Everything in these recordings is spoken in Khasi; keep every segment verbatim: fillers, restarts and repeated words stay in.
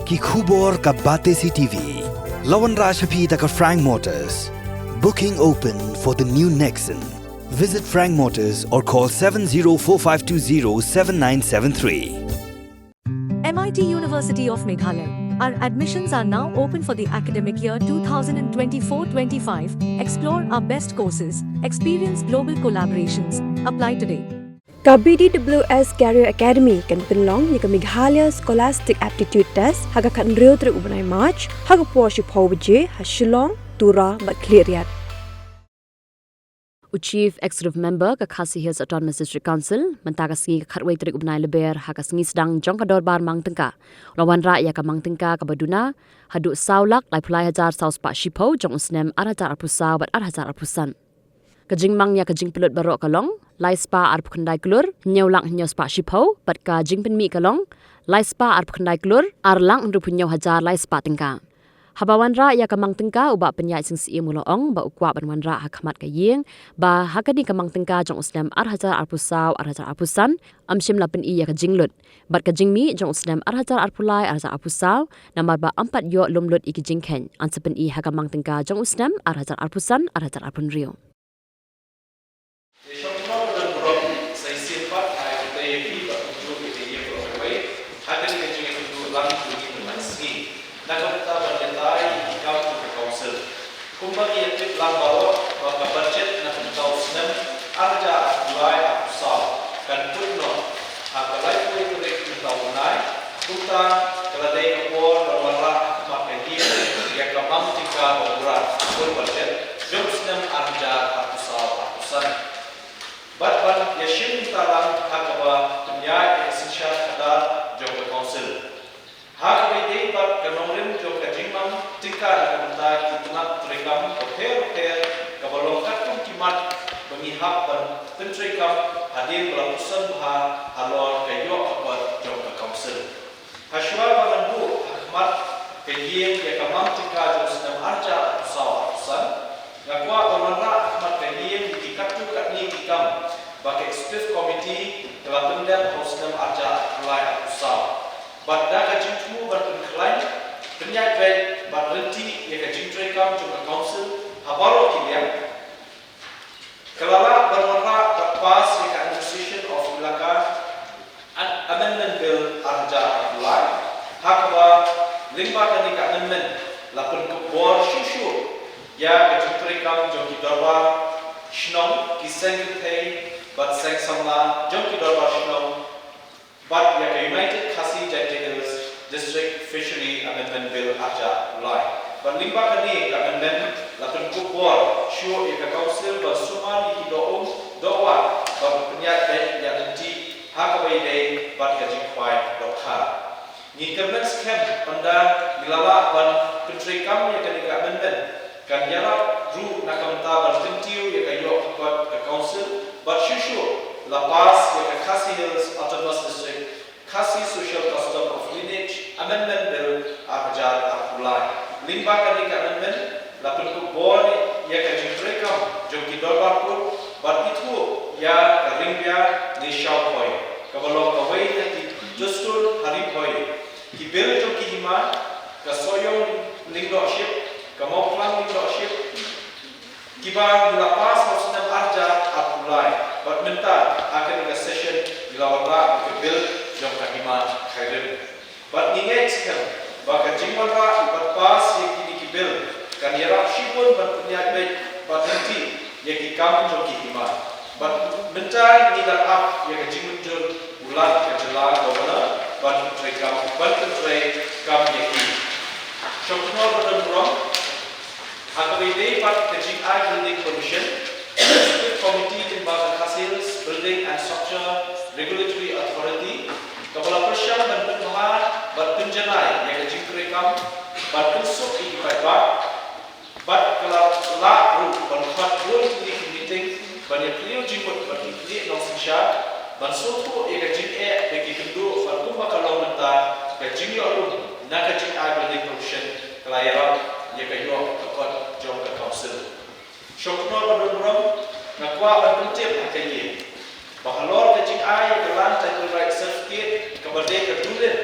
Ki khubor ka Batesi T V. La wanrah sha phi da ka Frank Motors. Booking open for the new Nexon. Visit Frank Motors or call seven zero four five two zero seven nine seven three. M I T University of Meghalaya. Our admissions are now open for the academic year two thousand twenty-four twenty-five. Explore our best courses, experience global collaborations. Apply today. Ka B D W S Career Academy kan pynlong ïa ka Meghalaya Scholastic Aptitude Test ha ka khathynriew tarik u bnai March ha ka por shiphew baje ha Shillong, Tura bad Khliehriat. U Chief Executive Member ka Khasi Hills Autonomous District Council mynta ka sngi ka khatwei tarik u bnai Lber ha ka sngi sdang jong ka dorbar mang tyngka, u la wanrah ïa ka mang tyngka kaba duna haduh saw lak laiphew lai hajar saw spah shiphew jong u snem ar hajar arphew saw bad ar hajar arphew san. Ka jingmang ïa ka jingpynlut baroh ka long lai spah arphew khyndai klur hynñiew lak hynñiew spah shiphew bad ka jingpynmih ka long lai spah arphew khyndai klur ar lak hynriewphew hynñiew hajar lai spah tyngka. Haba wanrah ïa ka mang tyngka, u Bah Pynïaid Sing Syiem u la ong ba u kwah ban wanrah ha khmat ka ïing ba ha kane ka mang tyngka jong u snem ar hajar arphew saw ar hajar arphew san ym shym la pyni ïa ka jinglut bad ka jingmih jong u snem ar hajar arphew lai ar hajar arphew saw, namar ba ym pat ïoh lum lut ïa ki jingkheiñ, yn sa pyni ha ka mang tyngka jong u snem ar hajar arphew san ar hajar arphew hynriew. Ïa shong kynnoh ba don burom, sa shisien pat nga ai khublei ïa phi ba pynjur ïa ka ïing baroh kawei ha kane ka jingïakynduh lang jong ngi mynta ka sngi na ka bynta ban ïatai ïa ki kam jong ka Council. Kumba ngi ïatip lang baroh ba ka budget na ka bynta u snem ar hajar arphew lai arphew saw kan kut noh ha ka laiphew tarik mynta u bnai. Kumta ka la dei ka por ban wanrah ha khmat ka ïing ïa ka mang tyngka ba pura, full budget, jong u snem ar hajar arphew saw arphew san. Bad ban ïashim bynta lang ha kaba pynïaid ïa ka synshar khadar jong ka Council. Ha kaba ïadei bad ka nongrim jong ka jingmang tyngka na ka bynta ki tnat treikam bapher bapher, kaba long katkum ki mat ba ngi hap ban pyntreikam hadien ba la pyrshang bha halor ka ïoh ka kot jong ka Council. Hashwa ba ngan buh ha khmat ka ïing ïa ka mang tyngka jong u snem ar hajar arphew saw arphew san, nga kwah ban wanrah ha khmat ka ïing ïa ki katto katne ki kam ba ka Executive Committee ka la pyndep ha u snem ar hajar arphew lai arphew saw. Bad da ka jingthmu ban pynkhlaiñ, pynïaid beit bad ryntih ïa ka jingtreikam jong ka Council ha baroh ki liang, ka la lah ban wanrah bad pass ïa ka Administration of Elaka Amendment Bill ar hajar arphew lai, ha kaba lyngba kane ka amendment la pynkup bor shuh shuh ïa ka jingtreikam jong ki dorbar shnong, ki seng kynthei bad seng samla jong ki dorbar shnong, bad ïa ka United Khasi Jaintia Hills District Fishery Amendment Bill ar hajar arphew lai. Bad lyngba kane ka amendment la pynkup bor shuh ïa ka Council ban sumar ïa ki doh um doh wah bad ban pynïaid beit ïa lynti ha kaba ïadei bad ka jingkhwai dohkha. Ngi kyrmen skhem ynda ngi la lah ban pyntreikam ïa kane ka amendment, kan ïarap ruh na ka bynta ban kyntiew ïa ka ïoh ka kot ka Council, bad shuh shuh la pass ïa ka Khasi Hills Autonomous District Khasi Social Custom of Lineage Amendment Bill ar hajar arphew lai. Lyngba kane ka amendment la pynkup bor ïa ka jingtreikam jong ki dorbar kut bad ithuh ïa ka ring bia ne shaw bhoi, kaba long kawei na ki dustur ha Ri Bhoi. Ki bill jong ki hima, ka Sohiong Lyngdoh Ship, ka Mawphlang Lyngdoh Ship, kiba ngi la pass ha u snem ar hajar arphew lai, bad mynta ha kane ka session ngi la wanrah ïa ka bill jong ka hima Khyrim. Bad ngi ngeit skhem ba ka jingwanrah bad pass ïa kine ki bill kan ïarap shibun ban pynïaid beit bad lynti ïa ki kam jong ki hima. Bad mynta ngi dang ap ïa ka jingmynjur u Lat ka jylla Governor ban pyntreikam, ban pyntreikam ïa ki. Shong kynnoh ba don burom, ha kaba ïadei bad ka jingai building permission, Executive Committee lyngba ka Khasi Hills Building and Structure Regulatory Authority, kaba la pyrshang ban pynbha bad pynjanai ïa ka jingtreikam ban pynsuk ïa ki paidbah, bad ka la lah ruh ban khot bun tylli ki meeting ban ïa phylliew jingmut bad ki khlieh nongsynshar ban sngewthuh ïa ka jingeh bad ki kynduh, bad kumba ka long mynta, ka jingïoh lum na ka jingai building permission ka la ïarap ïa ka ïoh ka kot jong ka Council. Shong kynnoh ba don burom, nga kwah ban pyntip ha ka ïing ba halor ka jingai ïa ka Land Title Right Certificate, kaba dei ka dulin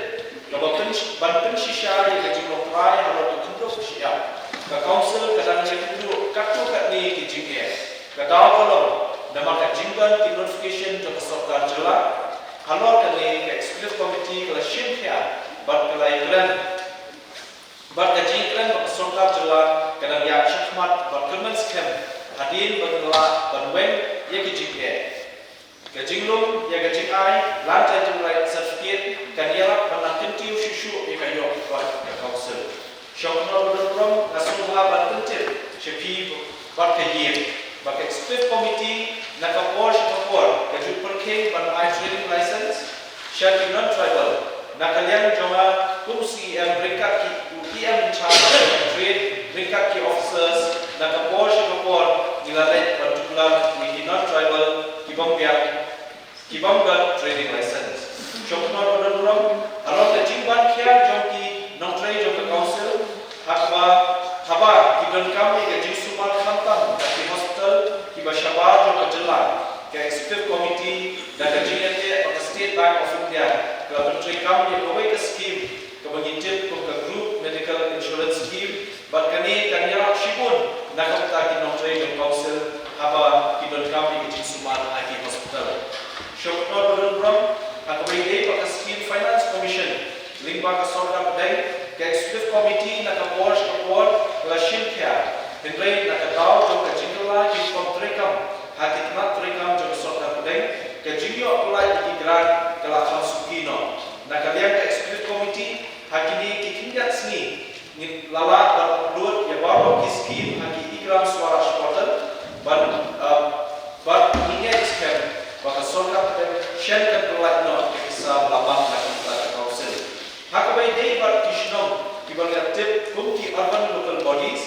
Kaba pyn-, ban pynshisha ïa ka jinglong trai halor ka khyndew ka shyiap, ka Council ka dang ïakynduh katto katne ki jingeh. Ka daw ka long namar ka jingdon ki notification jong ka sorkar jylla. Halor kane ka Executive Committee ka la shim khia bad ka la ïakren, bad ka jingkren ba ka sorkar jylla ka dang ïaid shakhmat bad kyrmen skhem hadien ba ka la ban weng ïa ki jingeh. Ka jinglong ïa ka jingai lad jingrai certificate kan ïarap ban nang kyntiew shuh shuh ïa ka ïoh ka kot ka Council. Shong kynnoh ba don burom, nga sngewbha ban pyntip sha phi bad ka ïing ba ka Executive Committee na ka por sha ka por ka ju pyrkhing ban ai trading license sha ki non-tribal. Na ka liang jong nga kum u C E M ryngkat ki, u E M in charge of trade ryngkat ki officers, na ka por sha ka por ngi la leit ban tuklar ïa ki non-tribal ki bym biang, ki bym biang trading license. Shong kynnoh ba don burom, halor ka jingban khia jong ki nongtrei jong ka Council, haba, haba ki donkam ïa ka jingsumar khamtam ha ki hospital kiba shabar jong ka jylla, ka Executive Committee da ka jingïateh bad ka State Bank of India ka la pyntreikam ïa kawei ka scheme kaba ngi tip kum ka Group Medical Insurance Scheme, bad kane kan ïarap shibun na ka bynta ki nongtrei jong Council haba ki donkam ïa ka jingsumar ha ki hospital. Shong kynnoh ba don burom, ha kaba ïadei bad ka scheme Finance Commission lyngba ka sorkar pdeng, ka Executive Committee na ka por sha ka por ka la shim khia, hynrei na ka daw jong ka jingkylla ki rukom treikam ha ki tnat treikam jong ka sorkar pdeng, ka jingïoh pyllait ïa ki grant ka la kham suki noh. Na ka liang ka Executive Committee ha kine ki khyndiat sngi ngi la lah ban upload ïa baroh ki scheme ha ki e-Gram Swaraj portal, ban, um, ban ngi ngeit skhem ba ka sorkar pdeng shen kan pyllait noh ïa ki pisa ba la mang na ka bynta ka Council. Ha kaba ïadei bad ki shnong kiba ngi la tip kum ki urban local bodies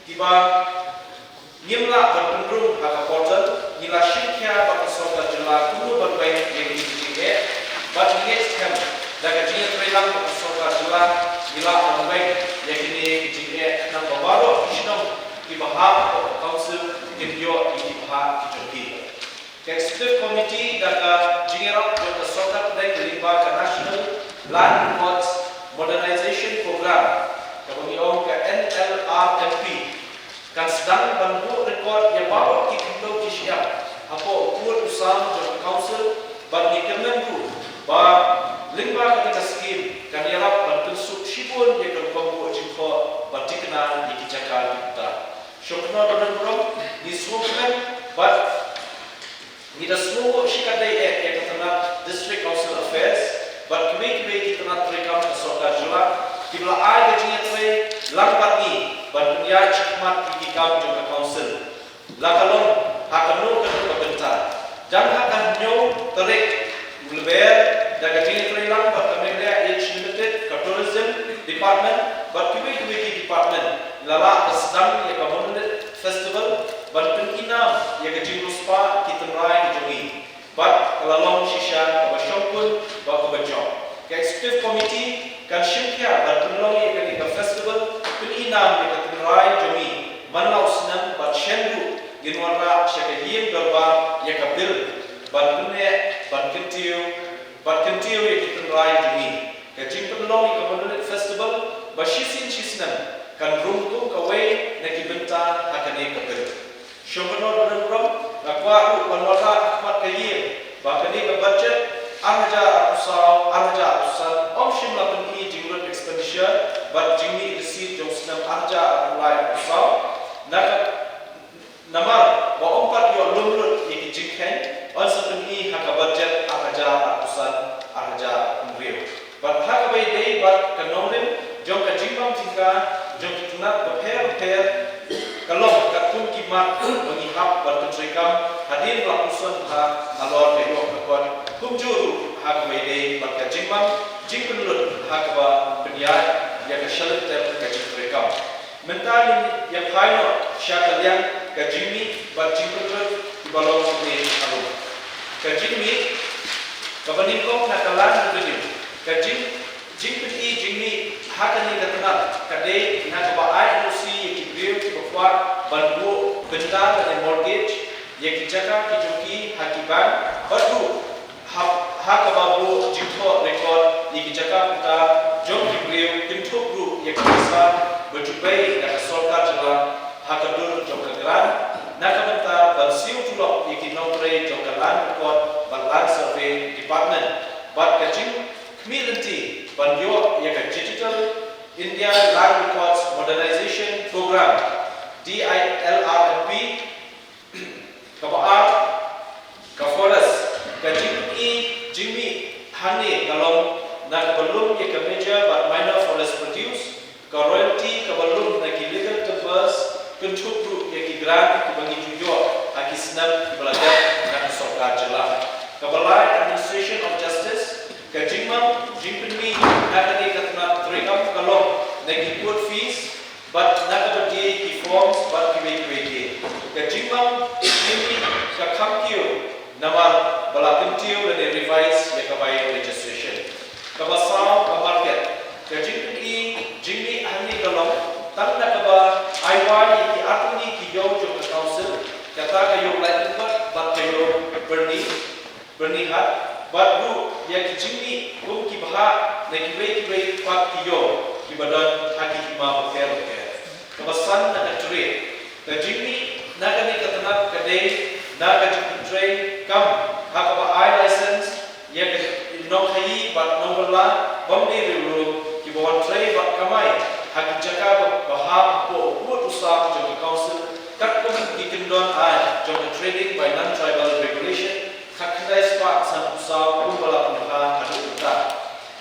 kiba ngim lah ban pynrung ha ka portal, ngi la shim khia bad ka sorkar jylla kumno ban weng ïa kine ki jingeh, bad ngi ngeit skhem da ka jingïatreilang bad ka sorkar jylla ngi lah ban weng ïa kine ki jingeh, khnang ba baroh ki shnong kiba hap hapoh ka Council kin ïoh ïa ki bhah ki jong ki. Ka Executive Committee da ka jingïarap jong ka sorkar pdeng lyngba ka National Land Records Modernization Program, kaba ngi ong ka N L R M P, kan sdang ban buh record ïa baroh ki khyndew ki shyiap hapoh u kut u sam jong ka Council, bad ngi kyrmen ruh ba lyngba kata ka scheme kan ïarap ban pynsuk shibun ïa ka rukom buh jingthoh bad thikna ïa ki jaka ki puta. Shong kynnoh ba don burom, ngi sngewkmen bad ngi da sngewnguh shikatdei eh ïa ka tnat District Council Affairs bad kiwei kiwei ki tnat treikam ka sorkar jylla kiba la ai ka jingïatreilang bad ngi ban pynïaid shakhmat ïa ki kam jong ka Council, la ka long ha kano kano ka bynta. Dang ha ka hynñiew tarik u Lber, da ka jingïatreilang bad ka Meghalaya Edge Limited, ka Tourism Department bad kiwei kiwei ki department, la lah ban sdang ïa ka Monolith Festival ban pyni nam ïa ka jingriewspah ki tynrai ki jong ngi. Bad ka la long shisha kaba shongkun bad kaba jop. Ka Executive Committee kan shim khia ban pynlong ïa kane ka festival pyni nam ïa ka tynrai jong ngi man la u snem, bad shen ruh ngin wanrah sha ka ïing dorbar ïa ka bill ban pynneh, ban kyntiew, ban kyntiew ïa ki tynrai jong ngi. Ka jingpynlong ïa ka Monolith Festival ba shisien shisnem kan rung kum kawei na ki bynta ha kane ka bill. Shong kynnoh ba don burom, nga kwah ruh ban wanrah ha khmat ka ïing ba kane ka budget ar hajar arphew saw ar hajar arphew san ym shym la pyni jinglut expenditure bad jingmih receipt jong u snem ar hajar arphew lai arphew saw. Na ka Namar ba ym pat ïoh lum lut ïa ki jingkheiñ, yn sa pyni ha ka budget ar hajar arphew san ar hajar arphew hynriew. Bad ha kaba ïadei bad ka nongrim jong ka jingbam tyngka jong ki tnat bapher bapher, ka long katkum ki mat ba ngi hap ban pyntreikam hadien ba la pynshong bha halor ka ïoh ka kot, kumjuh ruh ha kaba ïadei bad ka jingbam jingpynlut ha kaba pynïaid ïa ka shalynter ka jingtreikam. Mynta ngin ïa phai noh sha ka liang ka jingmih bad jingpynlut kiba long hangne ha rum. Ka jingmih kaba nyngkong na ka Land Revenue. Ka jing, jingpyni jingmih ha kane ka tnat ka dei na kaba ai N O C ïa ki briew kiba kwah ban buh bynta lane mortgage ïa ki jaka ki jong ki ha ki bank, bad ruh ha, ha kaba buh jingthoh record ïa ki jaka puta ba ju pei da ka sorkar jylla ha ka dur jong ka grant na ka bynta ban siew tulop ïa ki nongtrei jong ka Land Record bad Land Survey Department bad ka jingkhmih lynti ban ïoh ïa ka Digital India Land Records Modernization Program, D I L R M P, kaba ar, ka forest, ka jingpyni jingmih hangne ka long na kaba lum ïa ka major bad minor forest produce, ka royalty kaba lum na ki legal timbers, kynthup ruh ïa ki grant kiba ngi ju ïoh ha ki snem kiba la dep na ka sorkar jylla. Kaba lai, administration of justice, ka jingmang jingpynmih na kane ka tnat treikam ka long na ki court fees, bad na kaba die ki forms bad kiwei kiwei de. Ka jingmang jingmih ka kham kiew namar ba la kyntiew lane revise ïa ka bai registration. Kaba saw, ka market, ka jingpyni jingmih hangne ka long tang na kaba ai wai ïa ki artylli ki ïew jong ka council, kata ka ïew Laitumkot bad ka ïew Byrni, Byrnihat, bad ruh ïa ki jingmih kum ki bhah na kiwei kiwei pat ki ïew kiba don ha ki hima bapher bapher. Kaba san, na ka trade, ka jingmih na kane ka tnat ka dei na ka jingpyntrei kam ha kaba ai license ïa ki nongkhaïi bad nongbylla bym dei riewlum kiba wan trei bad kamai ha ki jaka ba, ba hap hapoh u pud u sam jong ka council, katkum ki kyndon aiñ jong ka Trading by Non-Tribal Regulation khatkhyndai spah sanphew saw kumba la pynbha haduh mynta.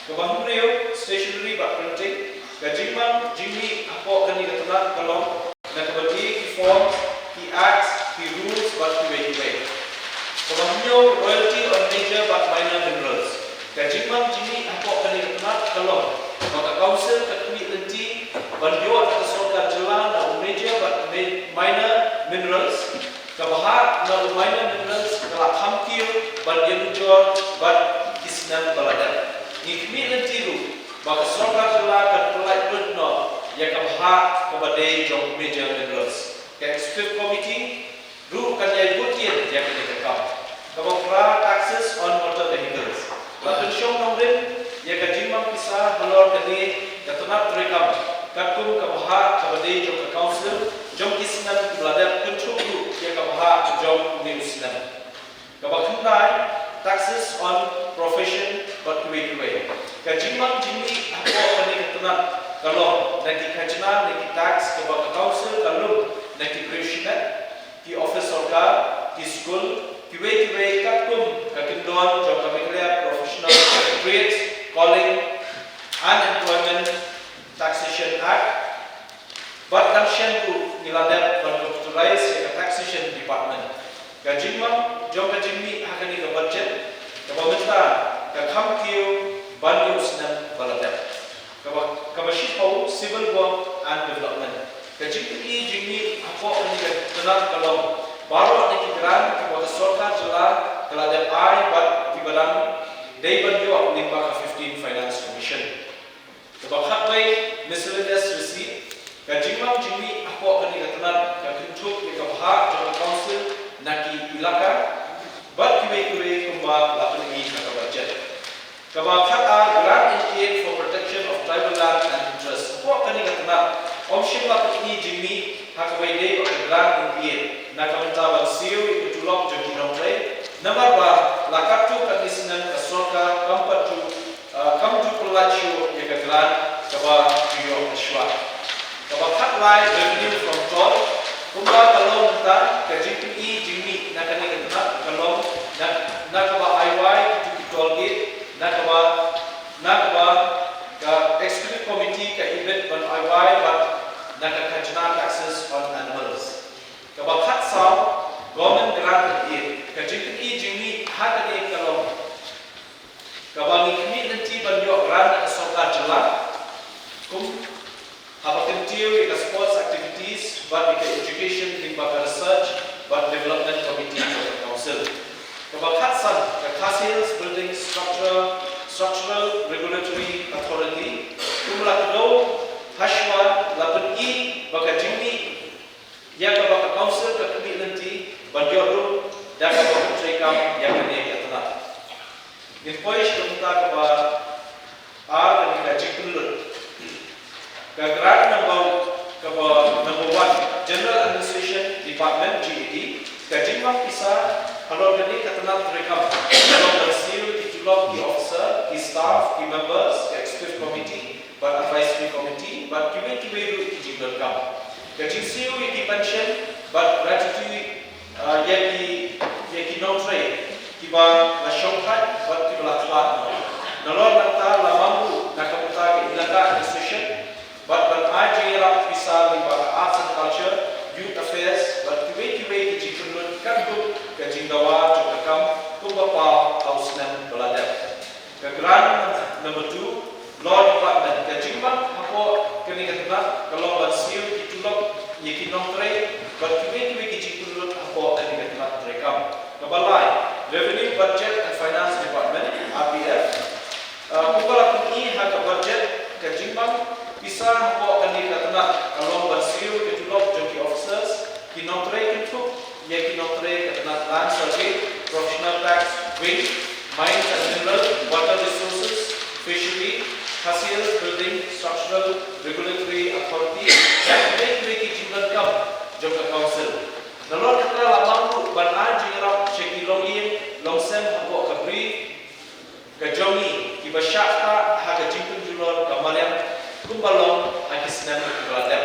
Kaba hynriew, stationery bad printing, ka jingmang jingmih hapoh kane ka tnat ka long na kaba die ki forms, ki acts, ki rules bad kiwei kiwei. Kaba hynñiew, royalty on major bad minor minerals, ka jingmang jingmih hapoh kane ka tnat ka long ba ka council ka khmih lynti ban ïoh na ka sorkar jylla na u major bad mi-, minor minerals. Ka bhah na u minor minerals ka la kham kiew ban ïanujor bad ki snem ba la dep. Ngi khmih lynti ruh ba ka sorkar jylla kan pyllait lut noh ïa ka bhah kaba dei jong u major minerals. Ka executive committee ruh kan ïai bud ïa kane ka kam. Kaba phra, taxes on motor vehicles, la pynshong nongrim ïa ka jingmang pisa halor kane ka tnat treikam katkum ka bhah kaba dei jong ka council jong ki snem kiba la dep, kynthup ruh ïa ka bhah jong une u snem. Kaba khyndai, taxes on profession bad kiwei kiwei, ka jingmang jingmih hapoh kane ka tnat ka long na ki khajna, na ki tax kaba ka council ka lum na ki briew shimet, ki office sorkar, ki skul, kiwei kiwei katkum ka kyndon jong ka Meghalaya Professional Trades, Calling and Employment Taxation Act. Bad dang shen ruh ngi la dep ban computerize ïa ka Taxation Department. Ka jingmang jong ka jingmih ha kane ka budget kaba mynta ka kham kiew ban ïa u snem ba la dep. Kaba, kaba shiphew, civil work and development, ka jingpyni jingmih hapoh kane ka tnat ka long baroh na ki grant kiba ka sorkar jylla ka la dep ai bad kiba dang dei ban ïoh lyngba ka fifteen Finance Commission. Kaba khatwei, miscellaneous receipt, ka jingmang jingmih hapoh kane ka tnat ka kynthup ïa ka bhah jong ka council na ki ilaka bad kiwei kiwei kumba la pyni ha ka budget. Kaba khatar, grant in aid for protection of tribal land and interest. Hapoh kane ka tnat ym shym la pyni jingmih ha kaba ïadei bad ka grant in aid na ka bynta ban siew ïa ka tulop jong ki nongtrei, namar ba la katto katne snem ka sorkar kam pat ju, ah, kam ju pyllait shuh ïa ka grant kaba ju ïoh hashwa. Kaba khatlai, revenue from toll, kumba ka long mynta, ka jingpyni jingmih na kane ka tnat ka long na, na kaba ai wai kito ki toll gate, na kaba, na kaba ka executive committee ka ibit ban ai wai bad na ka khajna, taxes on animals. Kaba khatsaw, government grant and aid, ka jingpyni jingmih ha kane ka long kaba ngi khmih lynti ban ïoh grant na ka sorkar jylla, kum haba kyntiew ïa ka sports activities bad ïa ka education lyngba ka research bad development committee jong ka council. Kaba khatsan, ka Khasi Hills Building Structure, Structural Regulatory Authority, kum la kdew hashwa, la pyni ba ka jingmih ïa kaba ka council ka khmih lynti ban ïoh ruh da kaba u treikam ïa kane ka tnat. Ngin poi sha ka bynta kaba ar, kane ka jingpynlut. Ka grant Pisa halor kane ka tnat treikam, ka long ban siew ïa ki tulop ki officer, ki staff, ki members ka executive committee bad advisory committee bad kiwei kiwei ruh ki jingdonkam. Ka jingsiew ïa ki pension bad gratuity, ah, ïa ki, ïa ki nongtrei kiba la shongthait bad kiba la khlad noh. Nalor nangta la mang ruh na ka bynta ka Elaka Administration bad ban ai jingïarap pisa lyngba ka Arts and Culture, Youth Affairs bad kiwei kiwei ki jingpynlut katkum ka jingdawa jong ka kam kumba paw ha u snem ba la dep. Ka grant number two, Law Department. Ka jingmang hapoh kane ka tnat ka long ban siew ki tulop ïa ki nongtrei bad kiwei kiwei ki jingpynlut hapoh kane ka tnat treikam. Kaba lai, Revenue, Budget and Finance Department, R B F. Uh, kumba la pyni ha ka budget, ka jingmang pisa hapoh kane ka tnat ka long ban siew ki tulop jong ki officers, ki nongtrei kynthup ïa ki nongtrei ka tnat Land Survey, Professional Tax Wing, Mines and Mineral, Water Resources, Fishery, Khasi Hills Building Structural Regulatory Authority, bad kiwei kiwei ki jingdonkam jong ka Council. Nalor kata la mang ruh ban ai jingïarap sha ki longïing longsem hapoh ka ri ka jong ngi kiba shah ktah ha ka jingpynjulor ka mariang kumba long ha ki snem kiba la dep.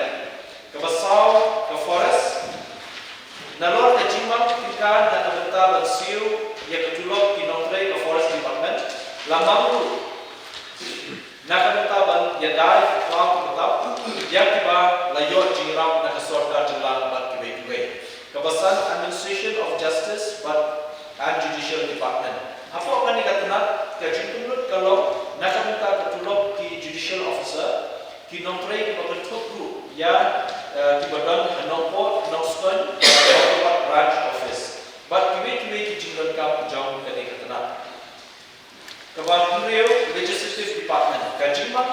Kaba saw, ka Forest. Nalor ka jingmang tyngka na ka bynta ban siew ïa ka tulop ki nongtrei ka Forest Department, la mang ruh na ka bynta ban ïada ïa ki khlaw ki btap ïa kiba la ïoh jingïarap na ka sorkar jylla bad kiwei kiwei. Kaba san, Administration of Justice bad and Judicial Department. Hapoh kane ka tnat ka jingpynlut ka long na ka bynta ka tulop ki judicial officer, ki nongtrei kiba kynthup ruh ïa, eh, kiba don ha Nongpoh, Nongstoiñ bad Mawkyrwat Branch Office bad kiwei kiwei ki jingdonkam jong kane ka tnat. Kaba hynriew, Legislative Department. Ka jingmang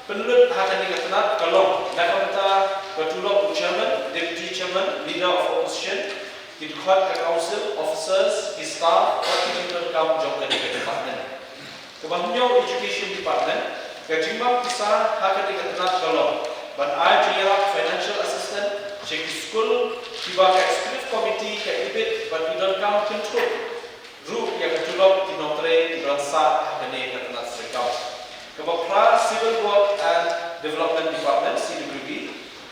pynlut ha kane ka tnat ka long na ka bynta ka tulop u Chairman, Deputy Chairman, Leader of Opposition, ki dkhot ka Council, officers, ki staff bad ki jingdonkam jong kane ka department. Kaba hynñiew, Education Department. Ka jingmang pisa ha kane ka tnat ka long ban ai jingïarap, financial assistance, sha ki skul kiba ka Executive Committee ka ibit bad ki donkam kynthup ruh ïa ka tulop ki nongtrei kiba dang sah ha kane ka tnat treikam. Kaba phra, Civil Work and Development Department, C W D.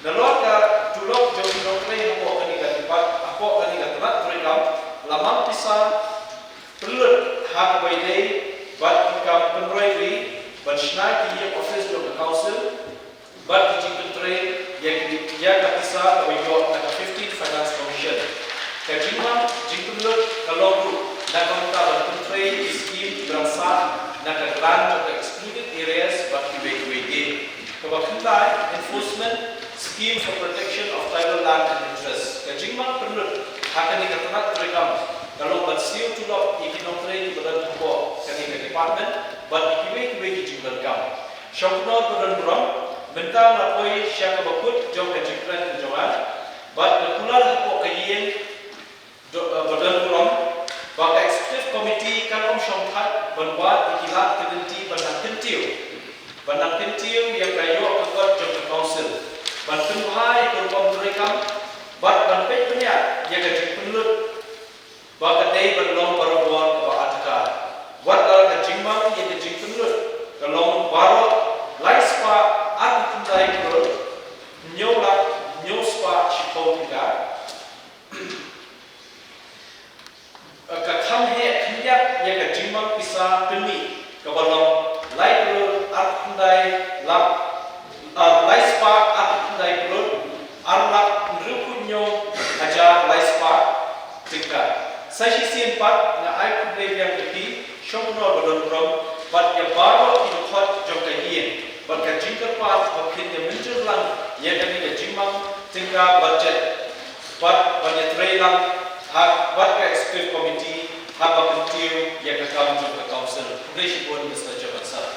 Nalor ka tulop jong ki nongtrei hapoh kane ka depart-, hapoh kane ka tnat treikam, la mang pisa pynlut ha kaba ïadei bad ki kam pynroi ri ban shna ki ïing office jong ka Council bad ki jingpyntrei ïa ki, ïa ka pisa kaba ïoh na ka fifteenth Finance Commission. Ka jingmang jingpynlut ka long ruh na ka bynta ban pyntrei ïa ki skim kiba dang sah na ka grant jong ka Excluded Areas bad kiwei kiwei de. Kaba khyndai, Enforcement Scheme for Protection of Tribal Land and Interest. Ka jingmang pynlut ha kane ka tnat treikam ka long ban siew tulop ïa ki nongtrei kiba don hapoh kane ka department bad kiwei kiwei ki jingdonkam. Shongknor ba don burom, mynta nga poi sha kaba kut jong ka jingkren ka jong nga, bad nga kular hapoh ka ïing do-, eh, ba don burom ba ka Executive Committee kan ym shongthait ban wad ïa ki lad ki lynti ban nang kyntiew, ban nang kyntiew ïa ka ïoh ka kot jong ka Council, ban pynbha ïa ka rukom treikam bad ban peit bniah ïa ka jingpynlut ba ka dei ban long barabor kaba artatien. Wat la ka jingmang ïa ka jingpynlut ka long baroh lai spah arphew khyndai klur hynñiew lak hynñiew spah shiphew tyngka, ka kham heh khyndiat ïa ka jingmang pisa pynmih kaba long lai klur arphew khyndai lak, ah, lai spah arphew khyndai klur ar lak hynriewphew hynñiew hajar lai spah tyngka. Sa shisien pat nga ai khublei biang ïa phi shongknor ba don burom bad ïa baroh ki dkhot jong ka ïing bad ka jingkyrpad ba phin ïa mynjur lang ïa kane ka jingmang tyngka budget bad ban ïatrei lang ha bad ka Executive Committee haba kyntiew ïa ka kam jong ka Council. Khublei shibun, Mister Chairman Sir.